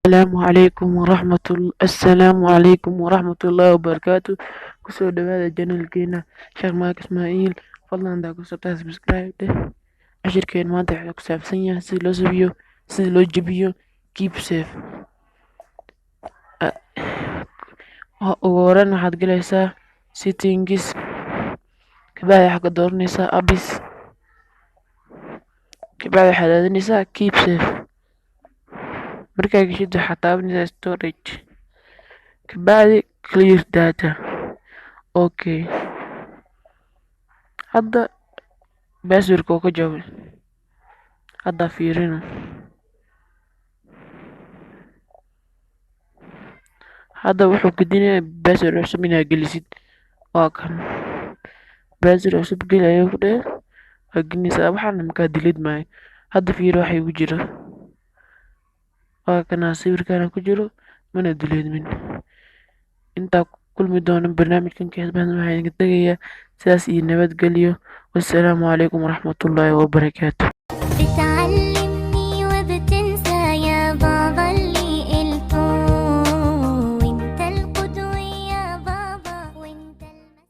Asalaamu calaykum waraxmatullaahi wabarakaatu. Kusoo dhawaada channelkeena Sheekh Maak Ismaaciil. Fadlan hadaa ku sabtaa subscribe dheh. Cashirkeen maanta wuxuu ku saabsan yahay sida loo sabiyo, sida loo jabiyo Keep Safe. Ugu horreyn waxaad galaysaa settings, kabacdi waxaad ka dooranaysaa apps, kabacdi waxaad raadinaysaa Keep Safe. Markaa gashid, waxaad taabanaysaa storage, kabacdi clear data. Okay, hadda passwordka wuu ka jabay. Hadda fiirino. Hadda wuxuu gedinayaa password cusub inaad gelisid. Waa kan, password cusub geli ayuu ku dhahay. Waa gelinaysaa. Waxaana makaa delete maayo. Hadda fiiri waxa igu jira. Waa kana, sawirkaana ku jiro, mana delete-min. Intaa ku kulmi doono barnaamijkan keesbaan, waxaan idinka tegayaa sidaas iyo nabadgelyo. Wassalaamu calaykum waraxmatullaahi wabarakaatu.